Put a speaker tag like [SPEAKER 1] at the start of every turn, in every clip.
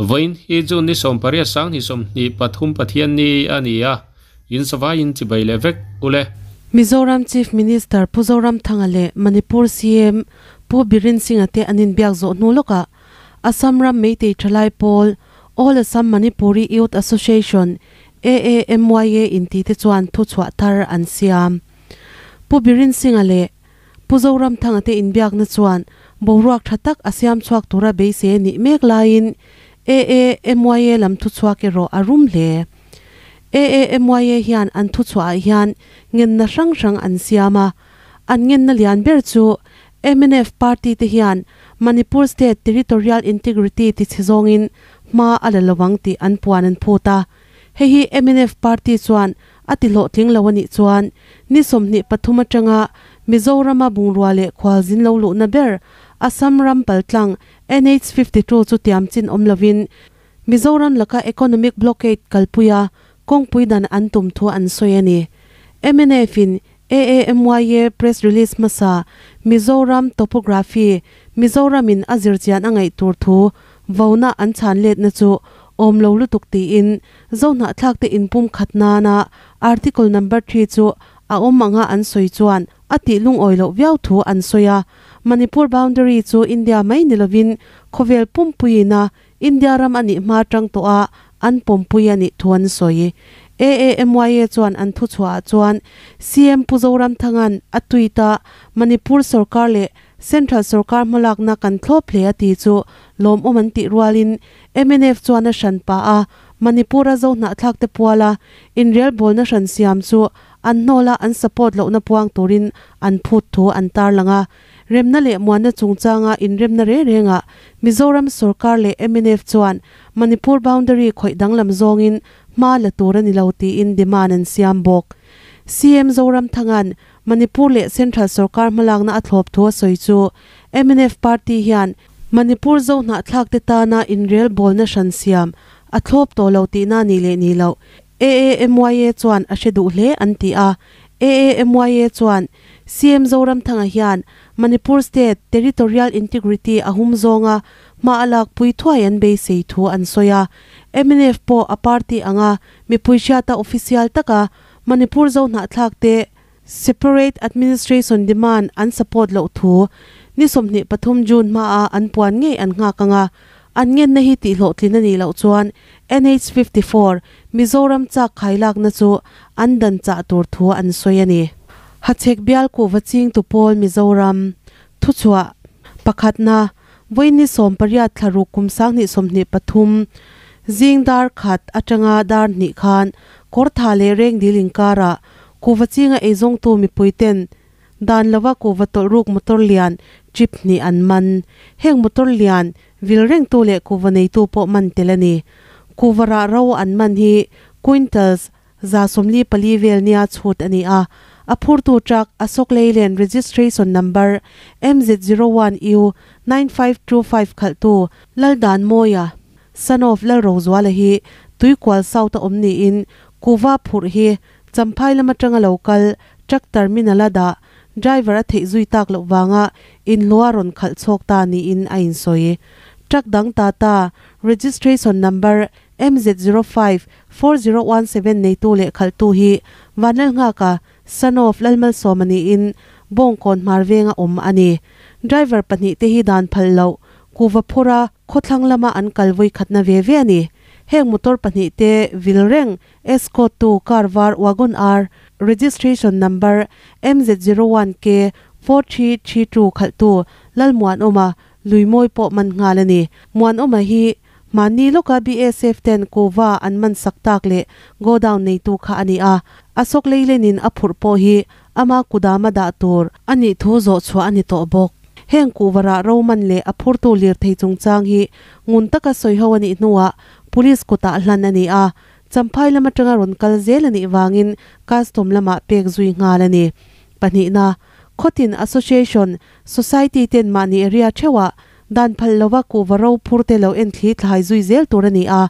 [SPEAKER 1] Vawiin hi June ni 18 2023 Pathianni a ni a, in savaiin chibai leh vek ule.
[SPEAKER 2] Mizoram Chief Minister Pu Zoramthanga leh Manipur CM Pu Biren Singh-a te an inbiak zawh hnu lawkah Assam ram Meitei Thalai Pawl, All Assam Manipuri Youth Association, AAMYA, inti te chuan thuchhuah thar an siam. Pu Biren Singh-a leh Pu Zoramthanga te inbiakna chuan boruak tha tak a siam chhuak tura beisei a nih mek laiin AAMYA lam thuchhuak erawh a rum hle. AAMYA hian an thuchhuahah hian ngenna hrang hrang an siam a, an ngenna lian ber chu mnf party te hian Manipur State Territorial Integrity tichhe zawngin hma a la lovang tih an puan an phut a. Hei hi mnf party chuan a ti hlawhtling lo a nih chuan ni 23 atanga Mizorama bungrua leh khualzin lo luhna ber Assam ram paltlang NH 52 chu tiam chin awm lovin Mizoram laka economic blockade kalpuia kawngpui dan an tum thu an sawi a ni. Mnf in AAMYA press release hmasa Mizoram topography Mizoram in a zirchian a ngaih tur thu vona an chhan letna chu awm lo lutuk tiin Zohnahthlak te inpum khat nana article number 3 chu a awm anga an sawi chuan a tih lungawi loh viau thu an sawi a. Manipur boundary chu India mai ni lovin khawvel pumpuiina India ram a nih hma tang tawh a an pawmpui a nih thu an sawi. AAMYA chuan an thuchhuahah chuan CM Pu Zoramthanga'n a tweet a Manipur sorkar leh Central sorkar hmalakna kan thlawp hle a ti chu lawmawm an tih rualin mnf chuan a hran pah a Manipur-a Zohnahthlak te puala inrelbawlna hran siam chu an hnawla an support lohna puang turin an phut thu an tarlang a. Remna leh muanna chungchanga inremna reng rengah Mizoram sorkar leh mnf chuan Manipur boundary khawih danglam zawngin hma la tur a ni lo tiin demand an siam bawk. CM Zoramthanga'n Manipur leh Central sorkar hmalakna a thlawp thu a sawi chu mnf party hian Manipur Zohnahthlak te tana inrelbawlna hran siam a thlawp tawh lo tihna ni leh ni loh AAMYA chuan a hre duh hle an ti a. AAMYA chuan CM Zoramthanga hian Manipur State Territorial Integrity a hum zawnga hma a lakpui thuai an beisei thu an sawi a. Mnf pawh a party anga mipui hriata official taka Manipur Zohnahthlak te Separate Administration demand an support loh thu ni 23 June hmaa an puan ngei an nghak anga an ngenna hi tihhlawhtlin a nih loh chuan NH 54 Mizoram chak khailakna chu an dan chah tur thu an sawi a ni. Hachhek bial kuhva chingtu pawl Mizoram thuchhuah pakhatna vawi ni 18 thla ruk kum 2023 zing dar khat atanga dar hnih khan kawrtha leh rengdil inkarah kuhva chinga eizawngtu mipui ten dan lova kuhva tawlh ruk motor lian jeep hnih an man. Heng motor lian vil rengtu leh kuhva neitu pawh man tel a ni. Kuhva rah ro an man hi quintals 144 vel nia chhut a ni a. A phurtu truck Ashok Leyland registration number MZ01U 9525 khalhtu Laldan Mawia son of Lalrozuala hi Tuikual South a awm niin kuhva phurh hi Champhai lam atanga lo kal truck terminal a dah driver a theih zui tak loh vanga inhlua rawn khalh chhawk ta niin a insawi. Truck dang Tata registration number MZ05 4017 neitu leh khalhtu hi Vanlalnghaka son of Lalmalsawma niin Bawngkawn hmar venga awm a ni. Driver pahnih te hi dan phal loh kuhva phura khawthlang lama an kal vawi khatna ve ve a ni. Heng motor pahnih te vil reng Escort tu car var Wagon R registration number MZ01K 4332 khalhtu Lalmuanawma Luimawi pawh man nghal a ni. Muanawma hi mahni lawka BSF ten kuhva an man sak tak leh godown neitu kha a ni a. Ashok Leyland-in a phurh pawh hi ama kudama dah tur a nih thu zawh chhuah a ni tawh bawk. Heng kuhva rah ro man leh a phurtu lirthei chungchang hi ngun taka sawi ho a nih hnuah police kutah hlan a ni a. Champhai lam atanga rawn kal zel a nih vangin custom lamah pek zui nghal a ni. Pahnihna, Khawtin Association, Society ten mahni area theuhah dan phal lova kuhva ro phur te lo en thli thlai zui zel tur a ni a.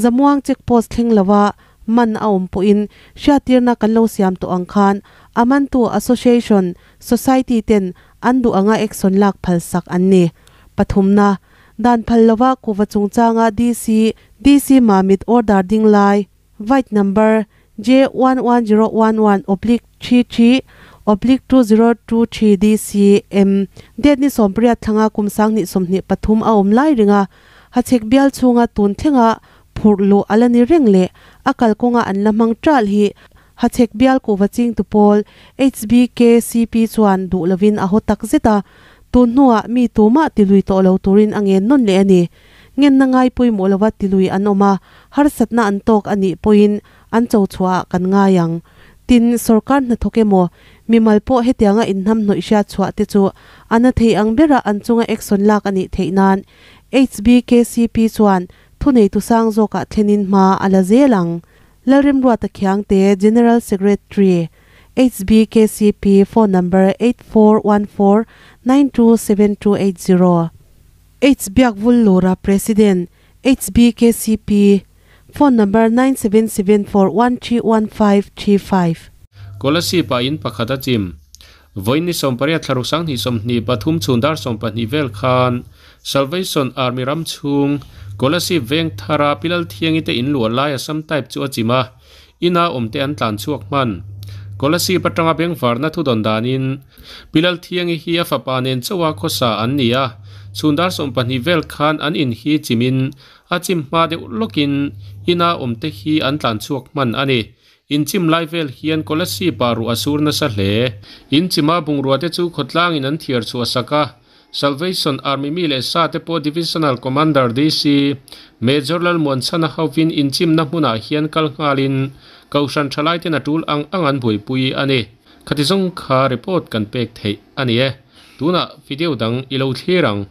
[SPEAKER 2] Zamuang check post thleng lova man a awm pawhin hriattirna kan lo siam tawh ang khan a mantu Association, Society ten an duh anga action lak phal sak an ni. Pathumna, Dan phallowa kuwa chungchanga DC DC Mamit order ding lai white number J11011/33/2023 DCM det ni sompriat thanga kumsang ni somni pathum a om lai ringa hachek bial chunga tun thenga phurlo alani ringle akal konga an lamang tral hi hachek bial ko waching tu pol HBKCP chuan du lovin a ho tak zeta tun nuwa mi tuma tilui to lo turin angen non le ani ngen na ngai pui molawa tilui an oma har satna an tok ani poin an cho chua kan ngayang tin sarkar na thokemo mimal po hetianga innam no isha chua te chu ana thei ang bera an chunga action lak ani theinan HBKCP chuan thunei tu sang zoka thlenin ma ala zelang Lalrim Ruata Khiangte General Secretary HBKCP phone number 8414927280 H Biakvul Lora President HBKCP phone number 9774131535
[SPEAKER 1] Kolasi pa in pakhata chim voini somparia tharusang ni somni pathum chundar sompani vel khan Salvation Army ram chung Kolasi veng thara pilal thiangi te in lu lai asam type chu achima ina omte an tlan chuak man Kolasi patanga beng varna thu don danin pilal thiangi hi afa panen chawa khosa an nia chundar sompani vel khan an in hi chimin achim ma de lokin ina omte hi an tlan chuak man ani in chim lai vel hian Kolasi paru asur na sa hle in chima bungrua te chu khotlang in an thiar chu asaka Salvation Army mi le sa te po Divisional Commander DC Major Lal Muan chana hawin in chim na hmuna hian kal ngalin kaushan thalai te na tul ang angan bhui pui ani khatizong kha report kan pek thei ani e tuna video dang ilo thlirang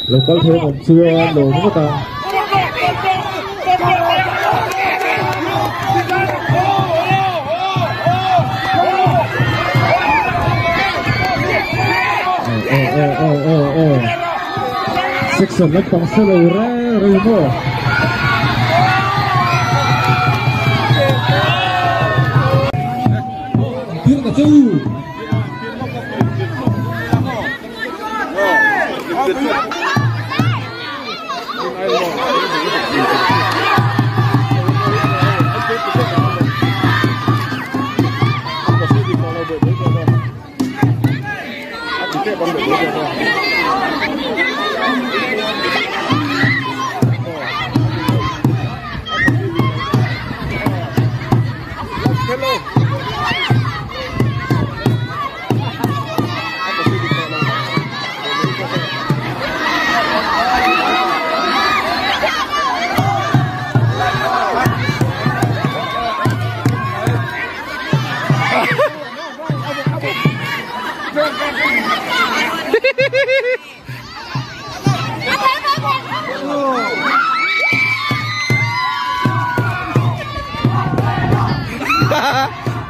[SPEAKER 3] Local thêm còn chưa đồ không có ta. Section lách bằng xe lầu ra rồi mua. Tiến cả chú.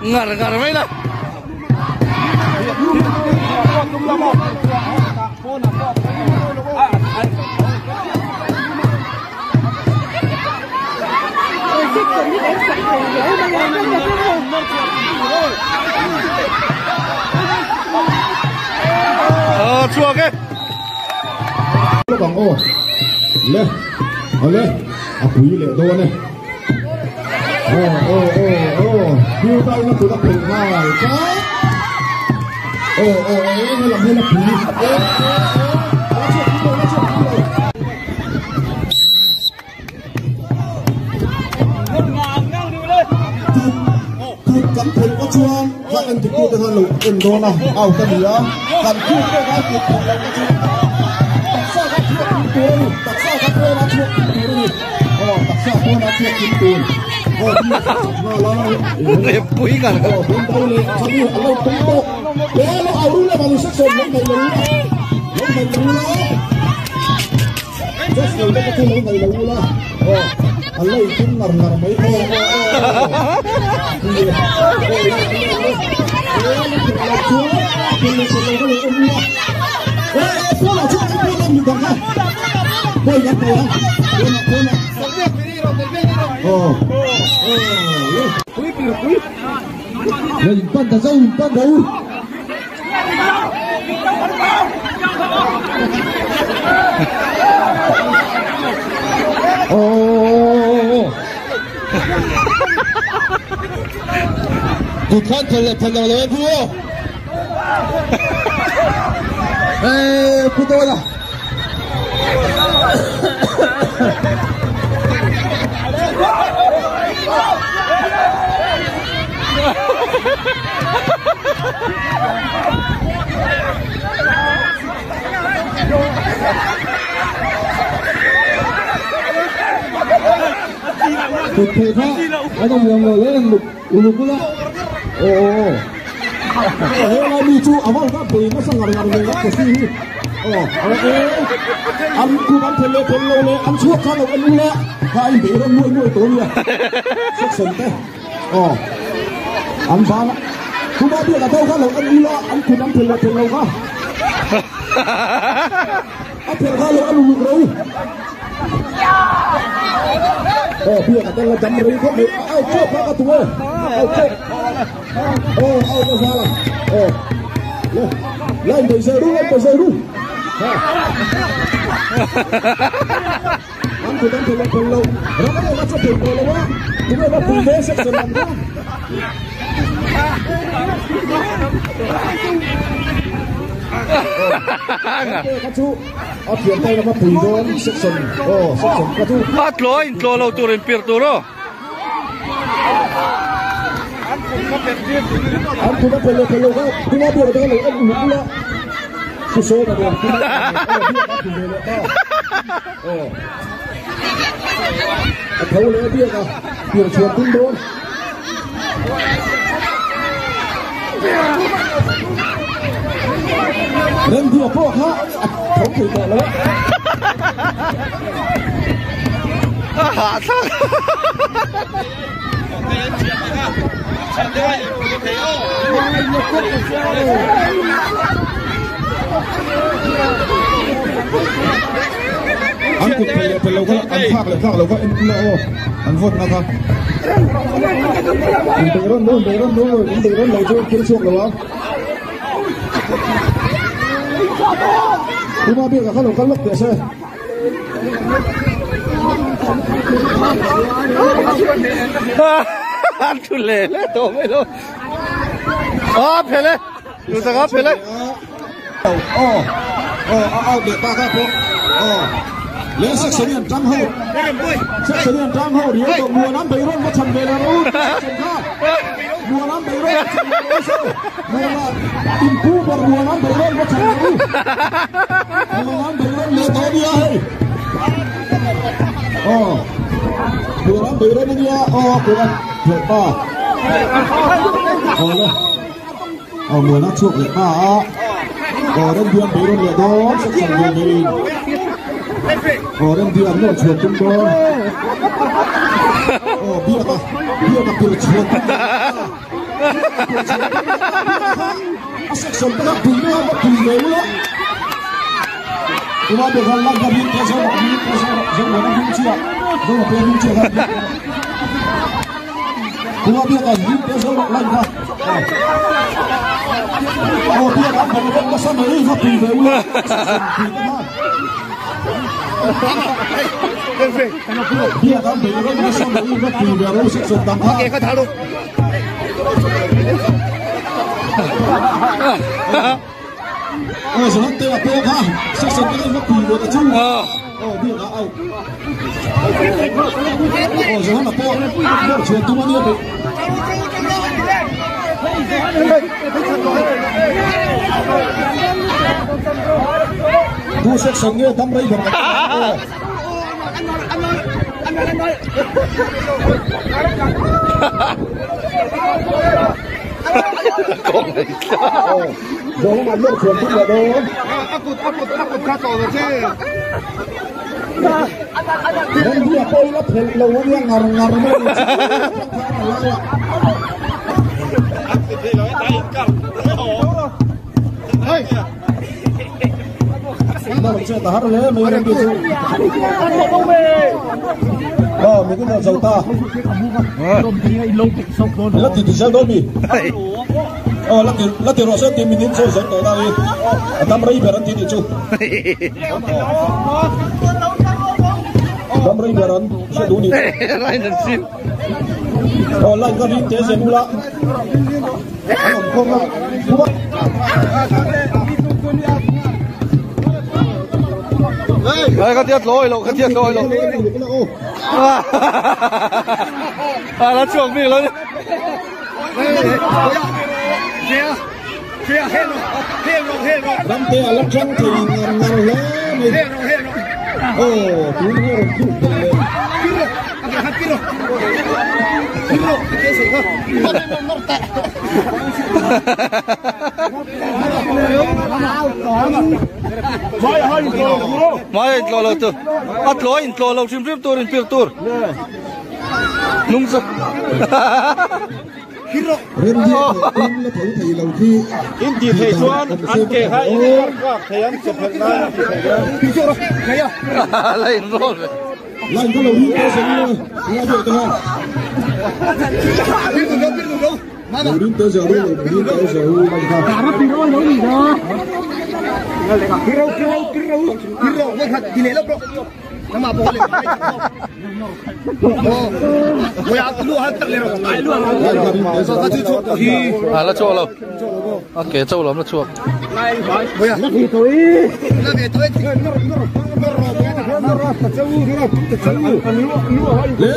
[SPEAKER 4] Ngar ngar mấy là chua cái
[SPEAKER 3] bằng ô lên lên à quý lệ đô này ô ô ô ô kêu tao nó tụi nó phình ngay cái ô ô ô nó làm như là phì ô ô nó chua cắn thịt có chua các anh tụi tôi đang lục in đó nào ao ta đi á cắn chua cái cái thịt thịt là cái chua đặc sao các chua kim tuôn đặc sao các chua nó chua kim tuôn ờ đặc sao chua nó chua kim tuôn
[SPEAKER 4] đẹp quý cả
[SPEAKER 3] ờ bốn đâu lên sao đi lâu tung tô bé nó ao đúng là bằng sắc sồn nó mày lú nó mày lú nó rất nhiều cái thứ nó mày lú nó ờ anh lấy cũng ngầm ngầm mấy ô
[SPEAKER 5] Tụt thật thật là lớn vua. Ê, cô tôi là. Tụt thiệt đó.
[SPEAKER 3] Anh ông nhầm rồi lên lục lục la. Ồ. Thế là đi chú à vâng các bì nó sang ngар ngар người các cái gì. Ồ, ăn cú ăn thịt lê thịt lô lê ăn chuốc khá là ăn lê. Hai anh bị nó nuôi nuôi tối nha. Sắc sần thế. Ồ. Ăn ba. Cú ba biết là đâu khá là ăn lê ăn cú ăn thịt lê thịt lô khá. Ăn thịt khá là ăn lục rồi. Ồ, biết là tên là chấm rưỡi không được. Ao chốt các tụi ơi. Ao chốt. Ồ, ao có sao là. Ồ. Lên. Lên từ giờ đúng, lên từ giờ đúng. Ăn thịt ăn thịt thịt lâu. Nó có thể nó cho thịt lâu quá. Chúng ta cùng với sẽ làm đó. Các chú. Ở phía tây là mà pui don section. Ồ, section các chú.
[SPEAKER 4] Bắt lối, lô lâu turin pier turo.
[SPEAKER 3] Ăn thịt ăn thịt thịt lâu quá. Chúng ta biết là cái ăn lục là. Số số là được. Ồ. Thấu lẽ biết à, biểu truyền tin đồn. Nên vừa po ha, thấu thử tệ lắm.
[SPEAKER 4] Hả sao?
[SPEAKER 3] Ăn cụt phải phải lâu cái ăn phạc lâu cái ăn lâu ăn vót nó không tự run luôn tự run luôn tự run lâu chưa kiếm chuộc rồi không chúng ta biết là các lộc các lộc để xem
[SPEAKER 4] ăn thù lệ lệ tổ mấy luôn à phải lệ chúng ta gặp phải lệ
[SPEAKER 3] ờ ờ để ta các cô ờ lấy sắc sến trắng hậu sắc sến trắng hậu thì có mùa năm bảy rôn có chầm về là đâu mùa năm bảy rôn chầm về sao mùa là tìm cú vào mùa năm bảy rôn có chầm về mùa năm bảy rôn lừa tới đi ai ờ mùa năm bảy rôn đi ờ cô ăn thiệt ta ờ lên ờ mùa nó chuộc lại ta ờ đơn viên bảy rôn lừa đó sắc sến về đi ờ đem đi ăn nó chuột chúng tôi ờ bia ta bia chuột sắc sầm ta tùy nó tùy về nữa chúng ta được làm cái gì cái sao cái sao giống nó không chia giống nó không chia chúng ta biết là những cái sao làm ra ờ bia ta phải có sao mà đi tùy về nữa Bia kan bia kan masa mau nak bia baru seksi tang ha.
[SPEAKER 4] Okey kau tahu.
[SPEAKER 3] Oh, sebab tu apa ha? Seksi tang nak bia dah tu. Oh, bia dah out. Oh, sebab apa? Nak jual tu mana ni? Tu seksi ni dam rai ber. Giống mà nước truyền cũng là đâu. Nên dia poi la phel lâu nó ngar ngar mà. Nó chơi ta hát lên mấy em biết chưa? Ờ, mình cũng là giàu ta. Lát thì sao đó mi? Ờ, lát thì rồi sẽ tìm mình đến chơi giàu ta đi. Đam rây về ăn thì chú. Đam rây về ăn sẽ đủ đi. Ờ, lại cái gì thế sẽ đủ la. Không không.
[SPEAKER 4] Đây, cái tiết lôi lộ, cái tiết lôi lộ. À, nó chuộc mình lên.
[SPEAKER 3] Lắm thế lắm trắng thì ngàn lắm. Ồ, chú nó rồi chú lên.
[SPEAKER 4] Mai tlo lo tu. A tlo in tlo lo rim rim tur in pir tur. Nung chu.
[SPEAKER 3] Rem di tum la tho thei lo khi.
[SPEAKER 6] In ti thei chuan an ke kha in kak thei an chawphelh nan an ti thei
[SPEAKER 4] a. La in roll ve.
[SPEAKER 3] Line ko lo hi ko seng la. La be ta. Lo rin te zo lo rin te zo mai kha.
[SPEAKER 4] À la chua lo. A ke chau lom la chua.
[SPEAKER 3] Le.